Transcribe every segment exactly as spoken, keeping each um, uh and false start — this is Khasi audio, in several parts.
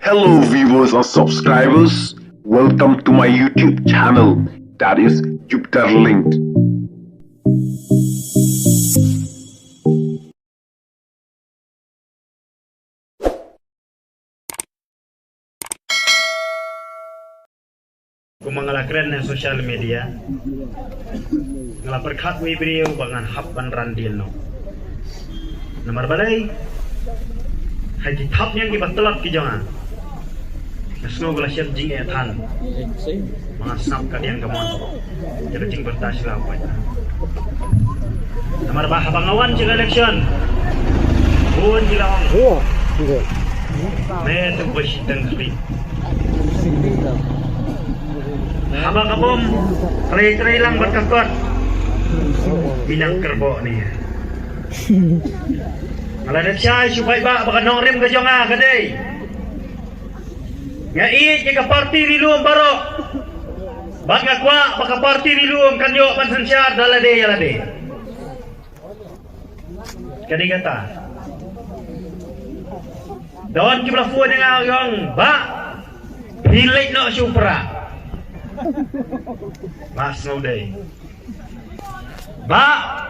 Hello viewers and subscribers, welcome to my YouTube channel, that is Jupiter Linked. Kumba nga la kren ha social media, nga la pyrkhat wei briew ba ngan hap ban ran dien noh. Namar balei? Ha ki thapniang kiba tlot ki jong nga, nga sngew ba la shem jingeh than. Ba nga sngap ka diang ka mon. Ka jingpyrta sha la u paidbah. Namar ba haba nga wan sha ka election, bun ki la ong, me tu ba shiteng khlieh. Haba ka bom trei trei lang bad ka kot, minang kerbok ni. Nga la dep shai shu paidbah ba ka nongrim ka jong nga ka dei, nga ïeit ïa ka parti Ri Lum baroh. Bad nga kwah ba ka parti Ri Lum kan ïoh ban synshar da lade ïa lade. Ka dei kata. Don kiba la phone ïa nga, ong, Bah, phi leit noh sha u Prah. Bah, sngewdei. Bah,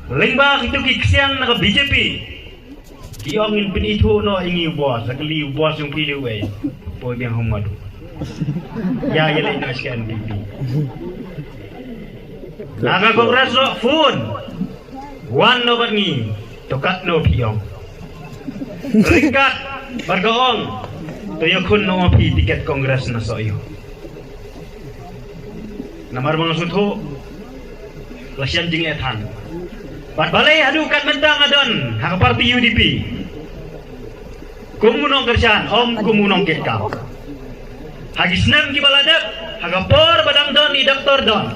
lyngba kito ki ksiang na ka B J P, ki ong ngin pynithuh noh ïa ngi u boss, ha ka liang u boss jong phi u dei uwei? Poi biang home nga du. Ïa, ïa leit noh sha ka N P P. Na ka Congress ruh phone. Wan noh bad ngi, to katno phi ong. Ryngkat bad ka ong, to ïakhun noh phi tiket Congress na Sohiong. Namar ba nga sngewthuh la shem jingeh than. Bad balei haduh kat mynta nga don ha ka parti U D P. Kum u nongkyrshan, ym kum u nongkitkam. Ha ki snem kiba la dep, ha ka por ba dang don i Doktor Don,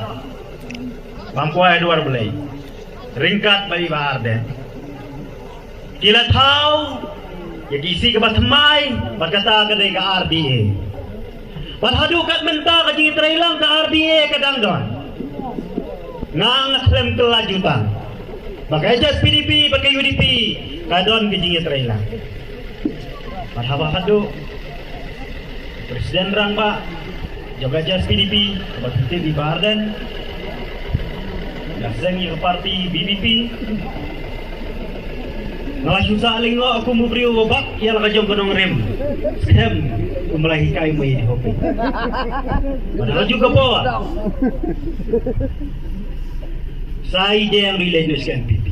bam kwai duar Blei, ryngkat bad i Bah Ardent, ki la thaw ïa ki sih kaba thymmai, bad kata ka dei ka R D A. Bad haduh kat mynta ka jingïatreilang ka R D A ka dang don. Nga nga khlem kylla jutang ba ka H S P D P bad ka U D P ka don ka jingïatreilang. Bad haba haduh President Rangbah jong ka H S P D P, kaba tip i Bah Ardent, nga seng ïa ka parti V P P. Nga la shu sah lyngngoh kum u briew uba bak ïa la ka jong ka nongrim. Skhem kum la hikai mai di hopi. Bad ha kajuh ka por, sa i dei ri leit noh sha N P P.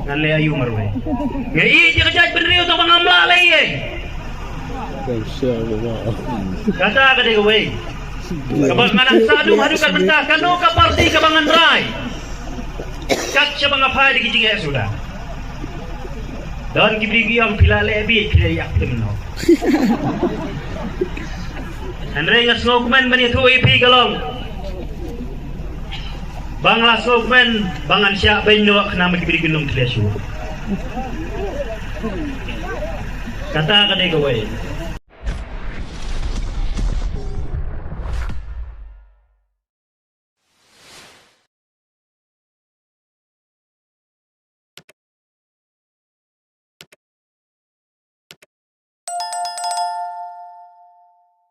Ngan leh aïu marwei? Nga ïeit ïa ka jaitbynriew tang ba ngam lah leh ei. Kata ka dei kawei kaba nga nang sah duh haduh kat mynta. Kano ka parti kaba ngan rai, kat shaba nga phai da ki jingeh suda. Don ki briew ki ong phi la leh beit, phi la ïap te mynno. Hynrei nga sngewkmen ban ïathuh ïa phi ka long ba nga la sngewkmen ba ngan shah beiñ noh khnang ba ki briew kin ym thleh shuh. Kata ka dei kawei.